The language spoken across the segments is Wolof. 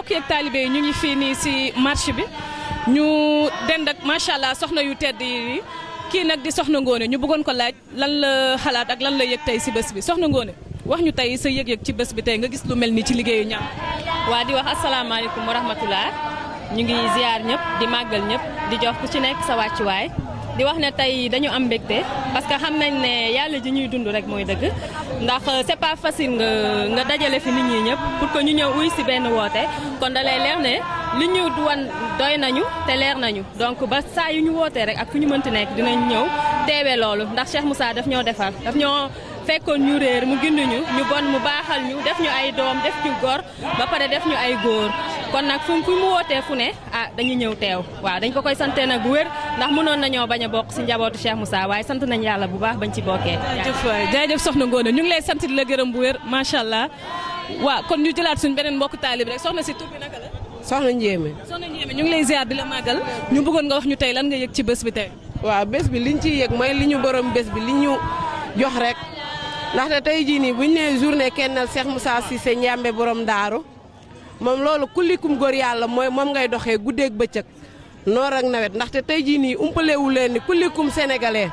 mbokk yeeg taalibe yi ñu ngi fii nii si marché bi ñu dend ak macha allah soxna yu tedd yi kii nag di soxna Ngoné ñu bëggoon ko laaj lan la xalaat ak lan la yëg tey si bés bi soxna Ngoné wax ñu tey sa yëg-yëg ci bés bi tey nga gis lu mel ni ci liggéeyu ñam. waa di wax asalaamaaleykum wa rahmatulah ñu ngi ziar ñëpp di màggal ñëpp di jox ku ci nekk sa wàccuwaay di wax ne tey dañu am mbégte parce que xam nañ ne yàlla ji ñuy dund rek mooy dëgg ndax c'est pas facile nga dajale fi nit ñi ñëpp pour que ñu ñëw uy si benn woote kon da lay leer ne li ñu wan doy nañu te leer nañu donc ba saa yu ñu wootee rek ak fu ñu mënti nekk dinañ ñëw teewee loolu ndax Cheikh Moussa daf ñoo defar daf ñoo fekkoon ñu réer mu ginduñu ñu bon mu baaxal ñu def ñu ay doom def ñu gor ba pare def ñu ay góor kon nag fu mu wootee fu ne ah dañuy ñëw teew waaw dañ ko koy sante nag bu wér ndax mënoon nañoo bañ a bokk si njabootu Cheikh Moussa waaye sant nañ yàlla bu baax bañ ci bokkee. jaajëf soxna Ngoné ñu ngi lay sant di la gërëm bu wér macha allah waaw kon ñu jëlaat suñu beneen mbokk taalib rek soxna si tur bi naka la. soxna Ndiémé. soxna Ndiémé ñu ngi lay ziar di la màggal ñu bëggoon nga wax ñu tey lan nga yëg ci bés bi tey. waaw bés bi liñ ciy yëg mooy li ñu borom bés bi li ñu jox rek ndaxte tey jii nii buñ nee journée kennal Cheikh Moussa Cissé Ndiamé borom daaru moom loolu kullikum góor yàlla mooy moom ngay doxee guddeeg bëccëg noor ak nawet ndaxte tey jii nii umpalewu leen ni kullikum sénégalais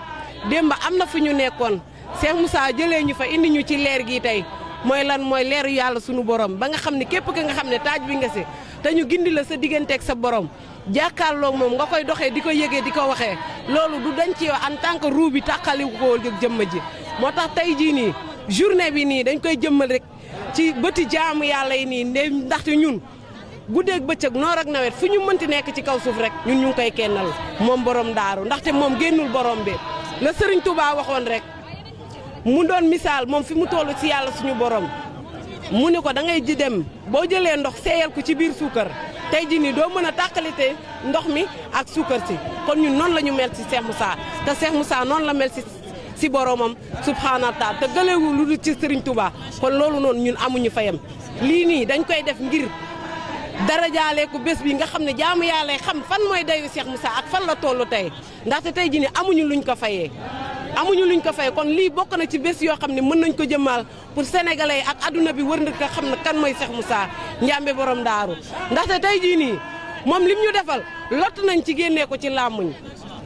démb am na fu ñu nekkoon Cheikh Moussa jëlee ñu fa indi ñu ci leer gi tey mooy lan mooy leeru yàlla sunu borom ba nga xam ne képp ki nga xam ne taaj bi nga si te ñu gindi la sa digganteeg sa borom jàkkaarloog moom nga koy doxee di ko yëgee di ko waxee loolu du dañ ci yow en tant que ruu bi tàqali ko jëmm ji moo tax tey jii nii journée bi nii dañ koy jëmmal rek ci bëti jaamu yàlla yi nii ndaxte ñun guddeeg bëccëg noor ak nawet fu ñu mënti nekk ci kaw suuf rek ñun ñu ngi koy kennal moom borom daaru ndaxte moom génnul borom bi la Serigne Touba waxoon rek mu doon misaal moom fi mu toll ci yàlla suñu borom mu ne ko da ngay ji dem boo jëlee ndox seeyal ko ci biir suukar tey jii nii doo mën a tàqalite ndox mi ak suukar si kon ñun noonu la ñu mel ci Cheikh Moussa te Cheikh Moussa noonu la mel si boromam subhaanahu wa taala te gëlewu lu dul ci Serigne Touba kon loolu noonu ñun amuñu fayam lii nii dañ koy def ngir darajaale ko bés bi nga xam ne jaamu yàlla xam fan mooy dayu Cheikh Moussa ak fan la tollu tey ndaxte tey jii nii amuñu luñ ko fayee kon lii bokk na ci bés yoo xam ne mën nañ ko jëmmal pour sénégalais ak adduna bi wër na ko xam ne kan mooy Cheikh Moussa Ndiamé borom daaru ndaxte tey jii nii moom lim ñu defal lott nañ ci génnee ko ci làmmuñ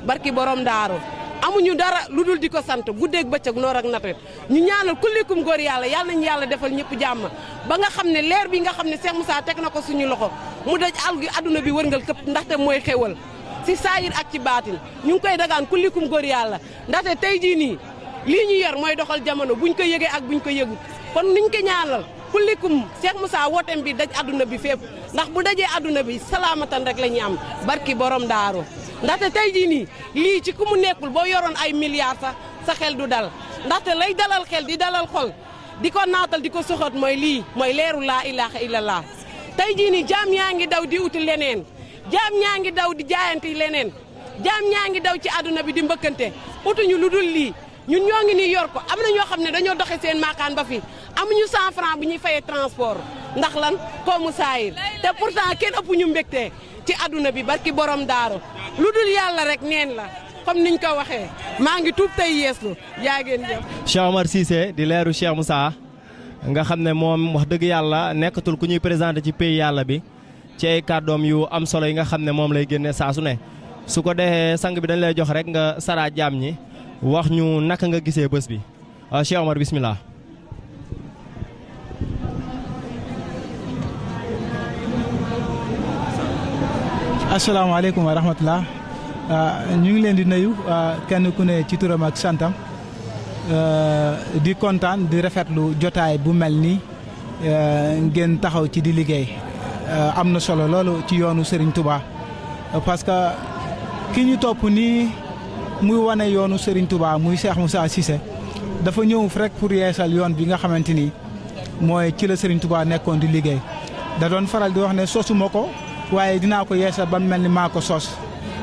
barki borom daaru amuñu dara lu dul di ko sant guddeeg bëccëg noor ak nawet ñu ñaanal kullikum góor yàlla yàlla nañu yàlla defal ñëpp jàmm ba nga xam ne leer bi nga xam ne Cheikh Moussa teg na ko suñu loxo mu daj al gi adduna bi wërngal këpp ndaxte mooy xewal si saayir ak ci baatin ñu ngi koy dagaan kullikum góor yàlla ndaxte tey jii nii lii ñu yor mooy doxal jamono buñ ko yëgee ak buñ ko yëgut kon niñ ko ñaanal kullikum Cheikh Moussa wootem bi daj adduna bi fépp ndax bu dajee adduna bi salaamatan rek la ñuy am barki borom daaru ndaxte tey jii nii lii ci ku mu nekkul boo yoroon ay milliards sax sa xel du dal ndaxte lay dalal xel di dalal xol di ko naatal di ko soxat mooy lii mooy leeru laa ilaha illallah tey jii nii jaam yaa ngi daw di uti leneen jaam ñaa ngi daw di jaayante leneen jaam ñaa ngi daw ci àdduna bi di mbëkkante utuñu lu dul lii ñun ñoo ngi nii yor ko am na ñoo xam ne dañoo doxe seen maakaan ba fi amuñu 100 francs bu ñuy fayee transport ndax lan koomu saayir te pourtant kenn ëpp ñu mbégte ci àdduna bi barki borom daaru lu dul yàlla rek neen la comme niñ ko waxee maa ngi tuub tey yeeslu yaa ngeen jëf. Cheikh Omar Cissé di leeru Cheikh Moussa nga xam ne moom wax dëgg yàlla nekkatul ku ñuy présenté ci pays yàlla bi ci ay kàddoom yu am solo yi nga xam ne moom lay génne saa su ne su ko defee sang bi dañ lay jox rek nga sara jaam ñi wax ñu naka nga gisee bés bi Cheikh Omar bismillah. asalaamaaleykum wa rahmatulah ñu ngi leen di nuyu kenn ku ne ci turam ak santam di kontaan di rafetlu jotaay bu mel nii ngeen taxaw ci di liggéey am na solo loolu ci yoonu Serigne Touba parce que ki ñu topp nii muy wane yoonu Serigne Touba muy Cheikh Moussa Cissé dafa ñëw rek pour yeesal yoon bi nga xamante ni mooy ci la Serigne Touba nekkoon di liggéey da doon faral di wax ne sosuma ko. waaye dinaa ko yeesal ba mel ni maa ko sos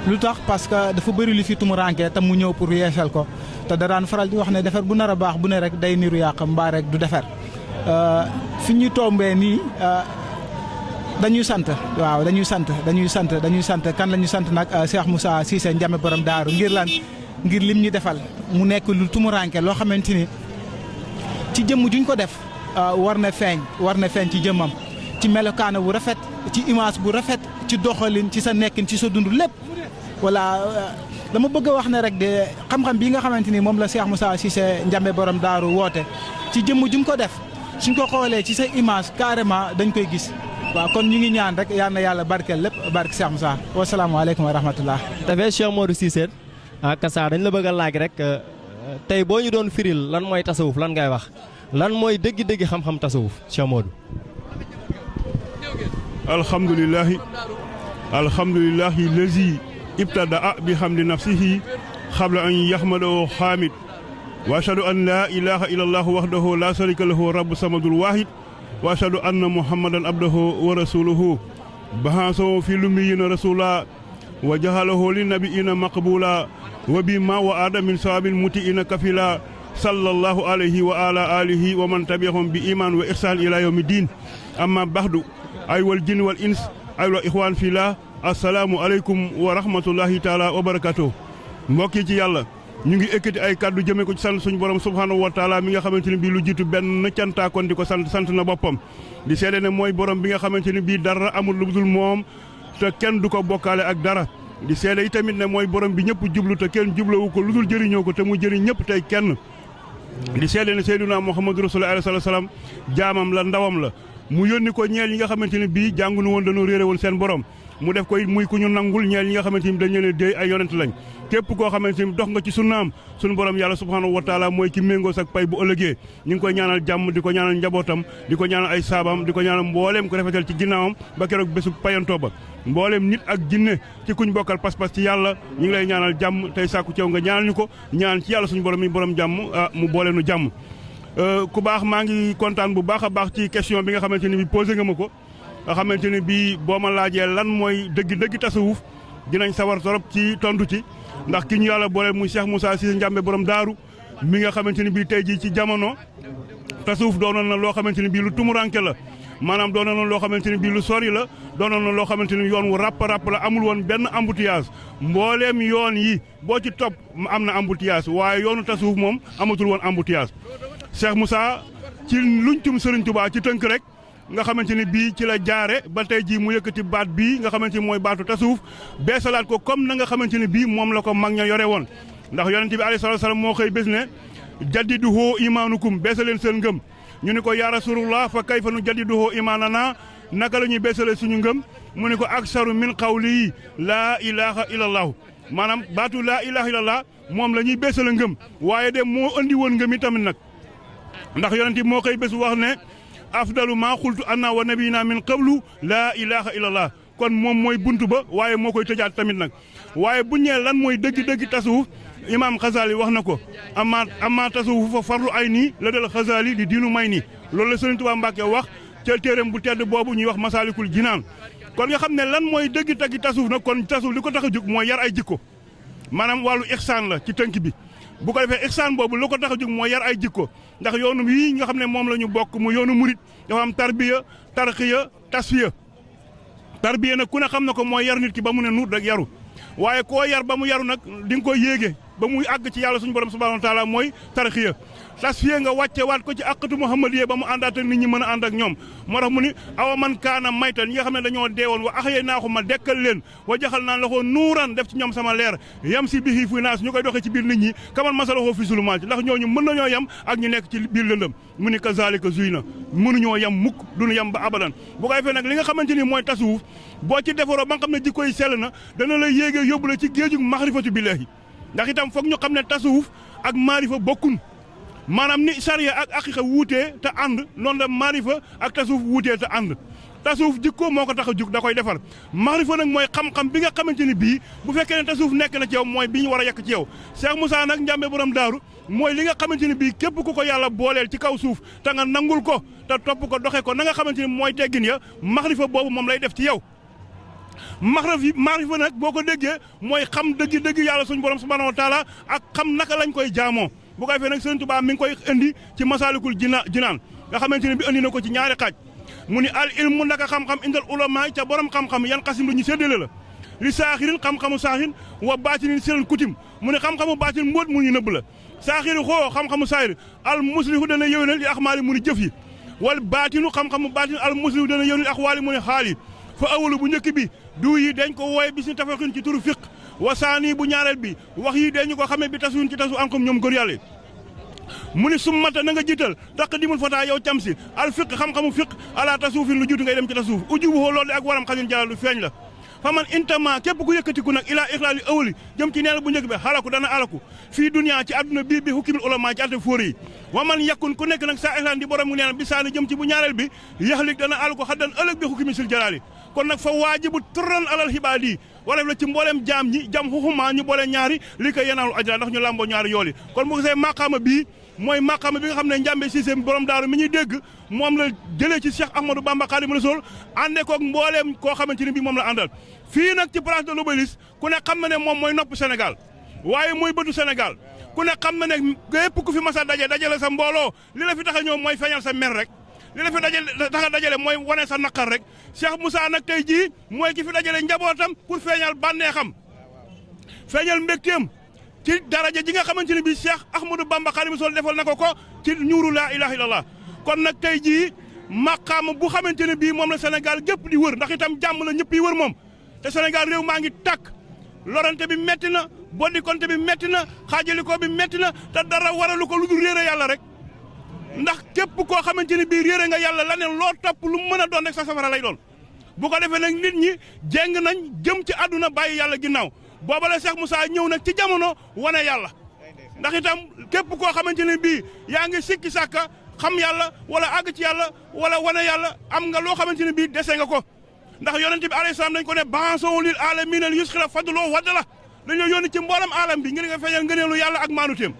lu tax parce que dafa bëri lu fi tumuranke te mu ñëw pour yeesal ko te da daan faral di wax ne defar bu nar a baax bu ne rek day niru yàq mbaa rek du defar fi ñu tombee nii dañuy sant waaw dañuy sant kan la ñu sant nag Cheikh Moussa Cissé Ndiamé borom daaru ngir lan ngir lim ñu defal mu nekk lu tumuranke loo xamante ni ci jëmm juñ ko def war na feeñ ci jëmmam ci melokaana bu rafet ci image bu rafet ci doxalin ci sa nekkin ci sa dund lépp voilà dama bëgg a wax ne rek de xam-xam bii nga xamante ni moom la Cheikh Moussa Cissé Ndiamé borom daaru woote ci jëmm ju mu ko def suñ ko xoolee ci sa image carrément dañ koy gis waaw kon ñu ngi ñaan rek yal na yàlla barkeel lépp barke Cheikh Moussa wasalaamaaleykum wa rahmatullah. dafay Cheikh Modou Cissé Kassa dañ la bëgg a laaj rek tey boo ñu doon firil lan mooy tasawuf lan ngay wax lan mooy dëgg-dëgg xam-xam tasawuf Cheikh Modou. alhamdulillahi lazi ibtadaa bi hamdi nafsihi qabla an yahmadahu hamid wa ashhadu an la ilaha illallah wahdahu la sharika lahu rabbu samadul wahid wa ashhadu anna muhammadan abduhu wa rasuluhu bahasahu fi lummiyina rasula wa jahalahu lin nabiyina maqbula wa bima wa adam min sawabil mutiina kafila sallallahu alayhi wa ala alihi wa man tabi'ahum bi iman wa ihsan ila yawmiddin amma ba'du ayyuhal jinn wal ins ayyuhal ikhwan fillah assalaamu aleykum wa rahmatullahi taala wa barakatuh mbokk yi ci yàlla ñu ngi ekkati ay kaddu jëmee ko ci sant suñu borom subhanahu wa taala mi nga xamante ne bii lu jiitu benn cantaakoon di ko sant na boppam di seede ne mooy borom bi nga xamante ne bii dara amul lu dul moom te kenn du ko bokkaale ak dara di seede itamit ne mooy borom bi ñëpp jublu te kenn jublawu ko lu dul jëriñoo ko te mu jëriñ ñëpp tey kenn di seede ne Seydunaa Muhammadu Rasulullah alayhi salaam jaamam la ndawam la mu yónni ko ñeel yi nga xamante ne bii jànguñu woon dañoo réere woon seen borom mu def koy muy ku ñu nangul ñeel ñi nga xamante ni dañu leen déy ay yonent lañ képp koo xamante ni dox nga ci sunnaam sunu borom yàlla subhanahu wa taala mooy ki méngoo sak pay bu ëllëgee ñu ngi koy ñaanal jàmm di ko ñaanal njabootam di ko ñaanal ay saabam di ko ñaanal mbooleem ko rafetal ci ginnaawam ba keroog bésu payantoo ba mbooleem nit ak jinne ci kuñ bokkal pas-pas ci yàlla ñu ngi lay ñaanal jàmm tey sàkku ceew nga ñaanal ñu ko ñaan ci yàlla suñu borom mi borom jàmm mu boole nu jàmm ku baax maa ngi kontaan bu baax a baax ci question bi nga xamante ni bi posé nga ma ko nga xamante ne bii boo ma laajee lan mooy dëgg tasawuf dinañ sawar torop ci tontu ci ndax ki ñu yàlla boole muy Cheikh Moussa Cissé Ndiamé borom daaru mi nga xamante ne bii tey jii ci jamono tasawuf doonoon na loo xamante ne bii lu tumuranke la maanaam doonoon na loo xamante ne bii lu sori la doonoon na loo xamante ne yoon wu ràpp la amul woon benn embouteillage mbooleem yoon yi boo ci topp am na embouteillage waaye yoonu tasawuf moom amatul woon embouteillage Cheikh Moussa ci luñ tum Sëriñ Tuubaa ci tënk rek nga xamante ni bii ci la jaare ba tey jii mu yëkkati baat bii nga xamante ni mooy baatu tasawuf beesalaat ko comme na nga xamante ni bii moom la ko mag ña yore woon ndax yonente bi alayhi salaatu salaam moo xëy bés ne jaddiduhu imaanukum beesaleen seen ngëm ñu ni ko yaa rasulullah fa kayfa nu jaddiduhu imaanana naka la ñuy beesalee suñu ngëm mu ni ko aksaru min qawli laa ilaha illallah maanaam baatu laa ilaha illallah moom la ñuy beesale ngëm waaye de moo andi woon ngëm itamit nag ndax yonente bi moo xëy bés wax ne afdalu maa xultu anna wa nabiyina min qablu laa ilaha illallah kon moom mooy buntu ba waaye moo koy tëjaat tamit nag waaye bu ñee lan mooy dëgg tasawuf imaam Xasaali wax na ko amma tasawuf fa farlu ay nii la dal Xasaali di diinu may nii loolu la Sëriñ Tuubaa Mbàkke wax ca téeréem bu tedd boobu ñuy wax Masaalikul Jinaan kon nga xam ne lan mooy dëgg tasawuf nag kon tasawuf li ko tax a jóg mooy yar ay jikko maanaam wàllu ixsaan la ci tënk bi bu ko defee ixsaan boobu lu ko tax a jóg mooy yar ay jikko ndax yoonu yii nga xam ne moom la ñu bokk mu yoonu murit dafa am tarbiya tarxiya tasfiya tarbiya nag ku ne xam na ko mooy yar nit ki ba mu ne nuut rek yaru waaye koo yar ba mu yaru nag di nga koy yéege ba muy àgg ci yàlla suñu borom subhanahu wa taala mooy tarxiya tasfiya nga wàcce waat ko ci àqatu muhammadiyya ba mu àndaat ak nit ñi mën a ànd ak ñoom moo tax mu ni awa man kaana maytan ñi nga xam ne dañoo deewoon wa axyee naa ko ma dekkal leen wa jaxal naan la ko nuuran def ci ñoom sama leer yam si bihi fu naas ñu koy doxee ci biir nit ñi kaman masalaxoo fi sulumaat ndax ñooñu mën nañoo yem ak ñu nekk ci biir lëndëm mu ni kazalika zuyna mënuñoo yem mukk duñu yem ba abadan bu ko defee nag li nga xamante ni mooy tasawuf boo ci defaroo ba nga xam ne jikko yi sell na dana la yéegee yóbbu la ci géejug maxrifatu billaahi ndax itam foog ñu xam ne tasawuf ak maarifa bokkun maanaam ni sariya ak aqiqa wuutee te ànd noonu la maarifa ak tasawuf wuutee te ànd tasawuf jikko moo ko tax a jug da koy defar maarifa nag mooy xam-xam bi nga xamante ni bii bu fekkee ne tasawuf nekk na ci yow mooy bi ñu war a yekk ci yow Cheikh Moussa nag Ndiamé borom daaru mooy li nga xamante ni bii képp ku ko yàlla booleel ci kaw suuf te nga nangul ko te topp ko doxee ko na nga xamante ni mooy teggin ya maarifa boobu moom lay def ci yow maarifa nag boo ko déggee mooy xam dëgg yàlla suñu borom subhanahu wa taala ak xam naka lañ koy jaamoo bu ko defee nag Sëriñ Tuubaa mi ngi koy indi ci Masaalikul Jinaan nga xamante ne bi indi na ko ci ñaari xaaj mu ni al ilmu naka xam-xam indal ulama ca borom xam-xam yan xasim lu ñu séddale la li saaxirin xam-xamu saaxin wa baatinin siran kutim mu ne xam-xamu baatin mbóot mu ñu nëbb la saaxiri xoo xam-xamu saahir al muslihu dana yëwénal li axmaali mu ni jëf yi wal baatinu xam-xamu baatin al muslim dana yónni ak waali mu ne xaali fa awalu bu njëkk bi du yi dañ ko wooye bis ni tafaxin ci turu fiq wasaani bu ñaareel bi wax yi dañu ko xamee bi tasuun ci tasu ankom ñoom góor yàlla mu ni summata na nga jiital taqdimul fata yow cam si al fiq xam-xamu fiq ala tasuufin lu juutu ngay dem ci tasuuf ujubuhoo loolu ak waram xasin jàlla lu feeñ la fa man intama képp ku yëkkatiku nag ilaa ixlaali awli jëm ci neel bu njëkk bi xalaku dana alaku fii dunia ci àdduna bii bi hukkimil ulama ci atte fóori yi wa man yakkun ku nekk nag saa ixlaan di borom mu neel bi saani jëm ci bu ñaareel bi yaxlik dana alaku xaddan ëllëg bi hukkimi sil jalaali kon nag fa waajibu turran alal xibaad yi wala la ci mbooleem jaam ñi jam xuxuma ñu boole ñaari li koy yenaalu ajra ndax ñu làmboo ñaari yool yi kon bu gisee maqaama bii mooy maqaama bi nga xam ne Njambe Cissé borom daaru mi ñuy dégg moom la jëlee ci Cheikh Ahmadou Bamba Khadimu Rasul ànde koog mbooleem koo xamante ni bii moom la àndal fii nag ci place de l'Obélisque ku ne xam na ne moom mooy nopp Sénégal waaye mooy bëtu Sénégal ku ne xam na ne képp ku fi mas a dajale sa mbooloo li la fi tax a ñëw mooy feeñal sa mer rek li la fi tax a dajale mooy wane sa naqar rek Cheikh Moussa nag tey jii mooy ki fi dajale njabootam pour feeñal bànneexam feeñal mbégteem ci daraja ji nga xamante ne bii Cheikh Ahmadou Bamba Khadimu Rasul defal na ko ci ñuuru laa ilaha illallah kon nag tey jii maqaam bu xamante ne bii moom la Sénégal gépp di wër ndax itam jàmm la ñëpp yi wër moom te Sénégal réew maa ngi tàkk lorante bi metti na boddikonte bi metti na xaajalikoo bi metti na te dara waralu ko lu dul réere yàlla rek ndax képp koo xamante ne bii réere nga yàlla la ne loo topp lu mën a doon rek sa safara lay doon bu ko defee nag nit ñi jéng nañ jëm ci àdduna bàyyi yàlla ginnaaw booba la Cheikh Moussa ñëw nag ci jamono wane yàlla ndax itam képp koo xamante ne bii yaa ngi sikki sàkka xam yàlla wala àgg ci yàlla wala wane yàlla am nga loo xamante ne bii dese nga ko ndax yonente bi alayhi salaam dañ ko ne banson lil alamina yusxila fadloo wadd la dañoo yónni ci mboolem alam bi ngir nga feeñal ngëneelu yàlla ak maanuteem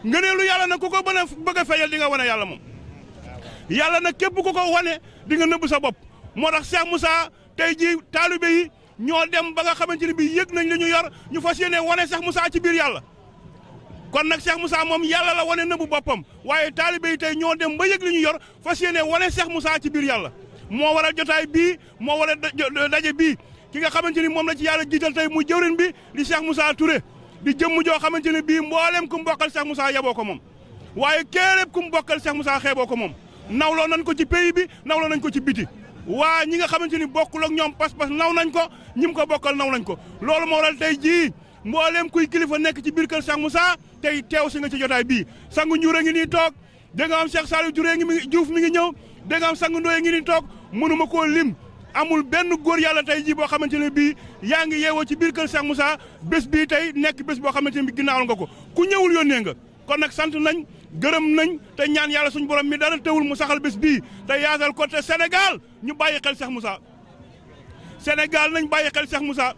ngëneelu yàlla nag ku ko bëgg a feeñal di nga wane yàlla moom yàlla nag képp ku ko wane di nga nëbb sa bopp moo tax Cheikh Moussa tey jii taalibe yi ñoo dem ba nga xamante ne bii yëg nañ li ñu yor ñu fas yéene wane Cheikh Moussa ci biir yàlla kon nag Cheikh Moussa moom yàlla la wane nëbbu boppam waaye taalibe yi tey ñoo dem ba yëg li ñu yor fas yéene wane Cheikh Moussa ci biir yàlla moo waral jotaay bii moo waral daje bii ki nga xamante ni moom la ci yàlla jiital tey muy jëwrin bi di Cheikh Moussa Touré di jëmm joo xamante ne bii mboolem ku mu bokkal Cheikh Moussa yaboo ko moom waaye kéréb ku mu bokkal Cheikh Moussa xeeboo ko moom nawloo nañ ko ci pays bi nawloo nañ ko ci biti waa ñi nga xamante ni bokkul ak ñoom pas-pas naw nañ ko ñi mu ko bokkal naw nañ ko loolu moo waral tey jii mboolem kuy kilifa nekk ci biir kër Cheikh Moussa tey teew si nga ci jotaay bii sangu njuure ngi nii toog dégg nga am Cheikh Saliou Touré ngi Diouf mi ngi ñëw dégg nga am sangu Ndoye ngi nii toog mënuma koo lim amul benn góor yàlla tey jii boo xamante ne bii yaa ngi yeewoo ci biir kër Cheikh Moussa bés bii tey nekk bés boo xamante ne bii ginnaawal nga ko ku ñëwul yónnee nga kon nag sant nañ gërëm nañ te ñaan yàlla suñu borom mi dara teewul mu saxal bés bii te yaatal ko te Sénégal ñu bàyyi xel Cheikh Moussa Sénégal nañ bàyyi xel Cheikh Moussa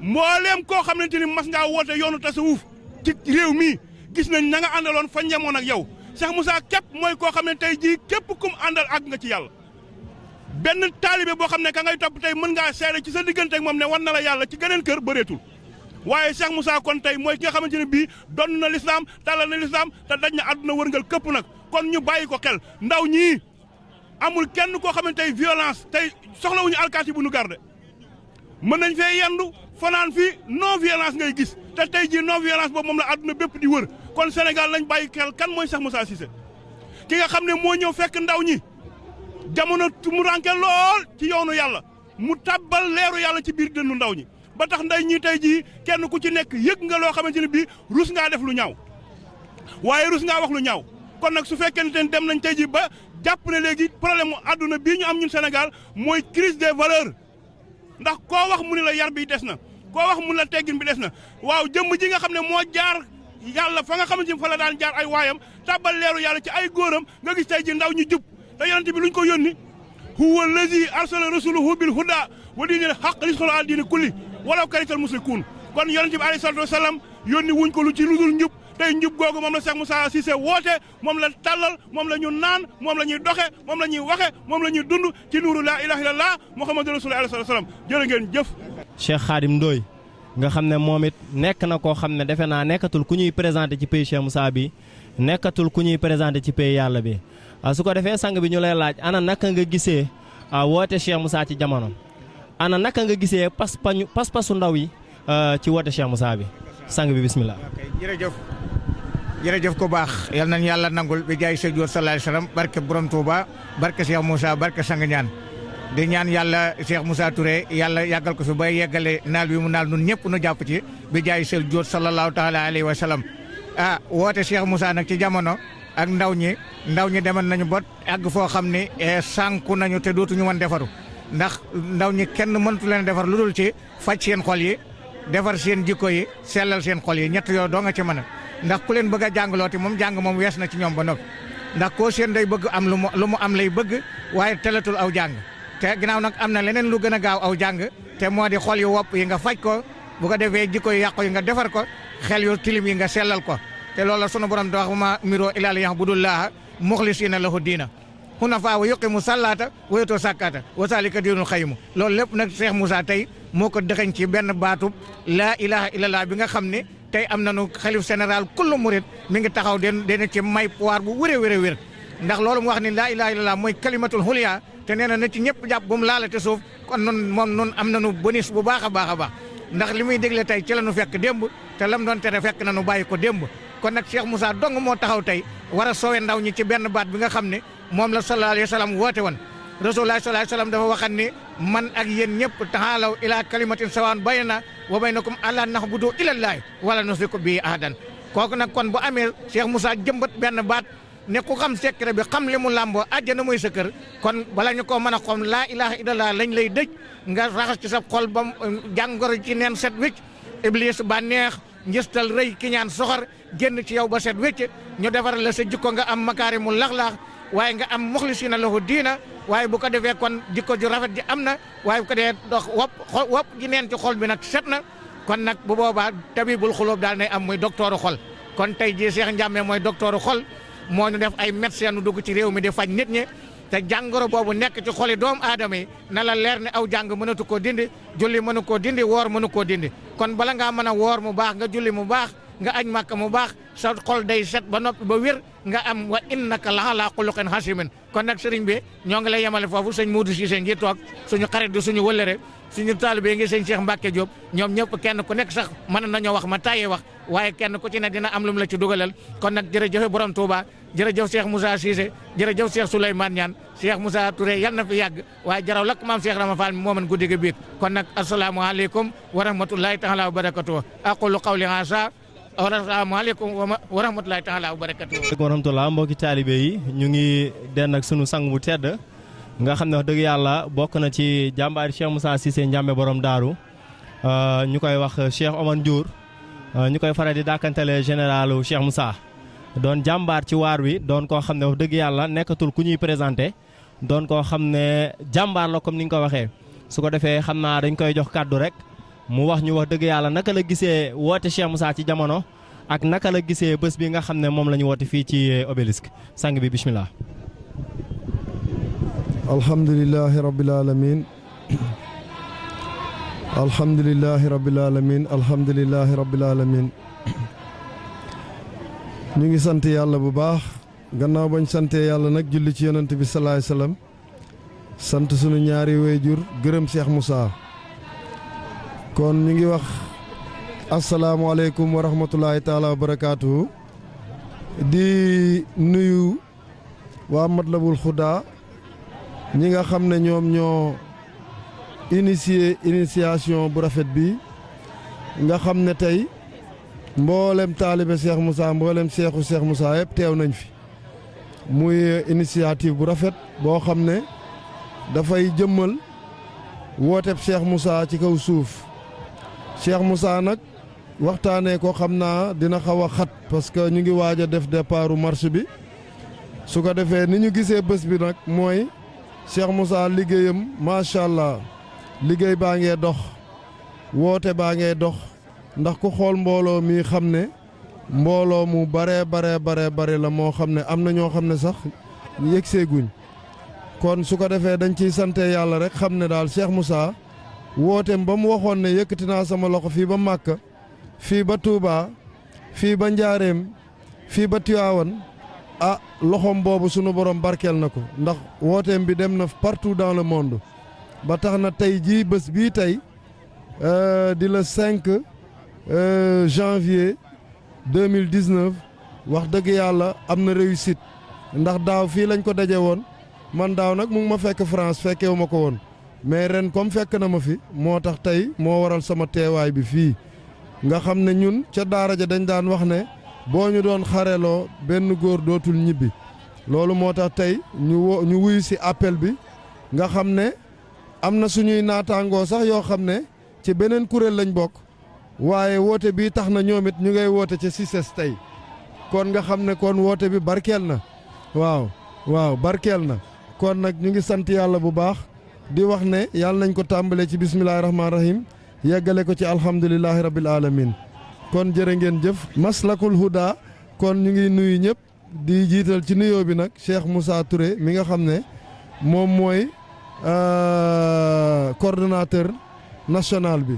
mbooleem koo xamante ni mas ngaa woote yoonu tasawuf ci réew mi gis nañ na nga àndaloon fa ñemoon ak yow Cheikh Moussa képp mooy koo xam ne tey jii képp kum àndal àgg nga ci yàlla benn taalibe boo xam ne ka ngay topp tey mën ngaa seere ci sa diggante ak moom ne wan na la yàlla ci geneen kër bëreetul waaye Cheikh Moussa kon tey mooy ki nga xamante ne bii doon na lislaam tàllal na lislaam te daj na àdduna wërngal këpp nag kon ñu bàyyi ko xel ndaw ñii amul kenn koo xamante tey violence tey soxlawuñu alkaati bu nu garde mën nañ fee yendu fanaan fii non violence ngay gis te tey jii non violence boobu moom la àdduna bépp di wër kon Sénégal lañ bàyyi xel kan mooy Cheikh Moussa Cissé ki nga xam ne moo ñëw fekk ndaw ñi jamono mu ranke lool ci yoonu yàlla mu tabbal leeru yàlla ci biir dënnu ndaw ñi ba tax nday ñi tey jii kenn ku ci nekk yëg nga loo xamante ne bii rus ngaa def lu ñaaw waaye rus ngaa wax lu ñaaw kon nag su fekkente ne dem nañ tey jii ba jàpp ne léegi problème mu àdduna bii ñu am ñun Sénégal mooy crise des valeurs ndax koo wax mu ne la yar bi des na koo wax mu ne la teggin bi des na waaw jëmm ji nga xam ne moo jaar yàlla fa nga xamante ni fa la daan jaar ay waayam tàbbal leeru yàlla ci ay góoram nga gis tey ji ndaw ñu jub te yonent bi luñ ko yónni huwa allazi arsala rasulahu bil huda wa diinil haqq li yuzhirahu ala diini kulli walaw karihal mushrikuun kon yonent bi alayhi salaatu wasalaam yónni wuñ ko lu ci lu dul njub tey njub googu moom la Cheikh Moussa Cissé woote moom la tàllal moom la ñu naan moom la ñuy doxe moom la ñuy waxe moom la ñuy dund ci nuuru laa ilaaha illallah muhammadu rasulullah alayhi salaam jërë ngeen jëf. Cheikh Khadim Ndoye nga xam ne moom it nekk na koo xam ne defe naa nekkatul ku ñuy présenté ci pays Cheikh Moussa bi nekkatul ku ñuy présenté ci pays yàlla bi su ko defee sang bi ñu lay laaj ana naka nga gisee woote Cheikh Moussa ci jamono ana naka nga gisee pas-pasu ndaw yi ci woote Cheikh Moussa bi sang bi bismillah. jërëjëf jërëjëf ko baax yal nañu yàlla nangul bi jaay Seydou sallallahu alayhi wasallam barke borom Touba barke Cheikh Moussa barke sang ñaan di ñaan yàlla Cheikh Moussa Touré yàlla yàggal ko fi ba yeggale naal bi mu naal nun ñëpp nu jàpp ci bi jaay Seydou sallallahu taala alayhi wa sallam woote Cheikh Moussa nag ci jamono ak ndaw ñi demal nañu bot àgg foo xam ni sànku nañu te dootuñu mën defaru ndax ndaw ñi kenn mëntu leen defar lu dul ci faj seen xol yi defar seen jikko yi sellal seen xol yi ñett yoo doo nga ci mën a ndax ku leen bëgg a jàngalooti moom jàng moom wees na ci ñoom ba noppi ndax koo seen day bëgg am lu mu am lay bëgg waaye teletul aw jàng te ginnaaw nag am na leneen lu gën a gaaw aw jàng te moo di xol yu wopp yi nga faj ko bu ko defee jikko yu yàqu yi nga defar ko xel yu tilim yi nga sellal ko te loolu la sunu borom di wax ma miro ilal ya'budullaha mukhlisina lahu diina hunafa wa yuqimu salaata wa yutu zakata wa zalika diinul qayyim loolu lépp nag Cheikh Moussa tey moo ko dëxañ ci benn baatub laa ilaha illallah bi nga xam ne tey am nañu xalif général kullu murid mi ngi taxaw den ci may pouvoir bu wér ndax loolu mu wax ni laa ilaha illallah mooy kalimatul xuliya te nee na ci ñëpp jàpp bu mu laalate suuf kon nun am nañu bonus bu baax a baax a baax ndax li muy dégle tey ci la nu fekk démb te lam doon tere fekk na nu bàyyi ko démb kon nag Cheikh Moussa dong moo taxaw tey war a sowe ndaw ñi ci benn baat bi nga xam ne moom la sallallahu alayhi wa sallam woote woon rasulullah sallallahu alayhi wa sallam dafa waxan ni man ak yéen ñëpp taxaalaw ila kalimatin sawaan baynana wa baynakum alla na'budu ilallahi wala nusriku bihi ahadan kooku nag kon bu amee Cheikh Moussa jëmbat benn baat ne ku xam secret bi xam li mu làmboo àjjana mooy sa kër kon bala ñu ko mën a xam laa ilaha illallah lañ lay dëj nga raxas ci sa xol ba jàngoro ci neen set wécc iblis ba neex njëstal rëy ki ñaan soxor génn ci yow ba set wécc ñu defar la sa jikko nga am makaarimul laxlaax waaye nga am muxlisina lahu diina waaye bu ko defee kon jikko ju rafet ji am na waaye bu ko defee dox wopp ji neen ci xol bi nag set na kon nag bu boobaa tabibul xulóob daal nay am muy docteuru xol kon tey jii Cheikh Ndiamé mooy docteuru xol moo ñu def ay médecin nu dugg ci réew mi di faj nit ñi te jàngoro boobu nekk ci xoli doomu aadama yi na la leer ne aw jàng mënatu koo dindi julli mënu koo dindi woor mënu koo dindi kon bala ngaa mën a woor mu baax nga julli mu baax nga añ màkk mu baax sa xol day set ba noppi ba wér nga am wa innaka la ala xuluqin hasimin kon nag sëriñ bi ñoo ngi lay yemale foofu sëñ Modou Cissé ngi toog suñu xarit di suñu wëllëre suñu taalibe ngi sëñ Cheikh Mbacke Diop ñoom ñëpp kenn ku nekk sax mën nañoo wax ma tàyyee wax waaye kenn ku ci ne dina am lu mu la ci dugalal kon nag jërëjëf borom Touba jërëjëf Cheikh Moussa Cissé jërëjëf Cheikh Souleymane Niane Cheikh Moussa Touré yal na fi yàgg waaye jaraw lakk maam Cheikh Rama Fall mi moo mën guddi gi biig kon nag asalaamaaleykum wa rahmatullahi taala wa barakatuh aqulu qawli hasa asalaamaaleykum wa rahmatullahi taala wa barakatuh wa rahmatullah mbokki taalibe yi ñu ngi den ak sunu sang bu tedd nga xam ne wax dëgg yàlla bokk na ci jàmbaari Cheikh Moussa Cissé Ndiamé borom daaru ñu koy wax Cheikh Omar Ndiour ñu koy faral di dàkkantale généralu Cheikh Moussa doon jàmbaar ci waar wi doon koo xam ne wax dëgg yàlla nekkatul ku ñuy présenté doon koo xam ne jàmbaar la comme ni nga ko waxee su ko defee xam naa dañ koy jox kàddu rek mu wax ñu wax dëgg yàlla naka la gisee woote Cheikh Moussa ci jamono ak naka la gisee bés bi nga xam ne moom la ñu woote fii ci obélisque sang bi bismillah. alhamdulillahi rabbil alamin alhamdulillahi rabbil alamin alhamdulillahi rabbil alamin ñu ngi sant yàlla bu baax gannaaw bañ santee yàlla nag julli ci yonent bi salaay salaam sant sunu ñaari waajur gërëm Cheikh Moussa kon ñu ngi wax asalaamualeykum wa rahmatulahi taala wa barakaatuhu di nuyu waa Matlabul Xudaa ñi nga xam ne ñoom ñoo initiation bu rafet bi nga xam ne tey mboolem taalibe Cheikh Moussa mboolem seexu Cheikh Moussa yëpp teew nañ fi muy initiative bu rafet boo xam ne dafay jëmmal wooteb Cheikh Moussa ci kaw suuf Cheikh Moussa nag waxtaanee ko xam naa dina xaw a xat parce que ñu ngi waaj a def départu marche bi su ko defee ni ñu gisee bés bi nag mooy Cheikh Moussa liggéeyam macha allah liggéey baa ngee dox woote baa ngee dox ndax ku xool mbooloo mi xam ne mbooloo mu bare la moo xam ne am na ñoo xam ne sax yëgseeguñ kon su ko defee dañ ciy sante yàlla rek xam ne daal Cheikh Moussa wooteem ba mu waxoon ne yëkkati naa sama loxo fii ba Màkka fii ba Touba fii ba Njaareem fii ba Tiwaawan loxoom boobu sunu borom barkeel na ko ndax wooteem bi dem na partout dans le monde ba tax na tey jii bés bii tey di le 5 janvier 2019 wax dëgg yàlla am na réussite ndax daaw fii lañ ko daje woon man daaw nag mu ngi ma fekk France fekkewu ma ko woon mais ren comme fekk na ma fi moo tax tey moo waral sama teewaay bi fii nga xam ne ñun ca daara ja dañ daan wax ne boo ñu doon xareloo benn góor dootul ñibbi loolu moo tax tey ñu wuyu si appel bi nga xam ne am na suñuy naataangoo sax yoo xam ne ci beneen kuréel lañ bokk waaye woote bi tax na ñoom it ñu ngay woote ca CICES tey kon nga xam ne kon woote bi barkeel na waaw barkeel na kon nag ñu ngi sant yàlla bu baax di wax ne yàlla nañ ko tàmbalee ci bismillaahi rahmaani rahim yeggale ko ci alhamdulillahi rabbil alamin kon jërë ngeen jëf maslakul huda kon ñu ngi nuyu ñëpp di jiital ci nuyoo bi nag Cheikh Moussa Touré mi nga xam ne moom mooy coordonnateur national bi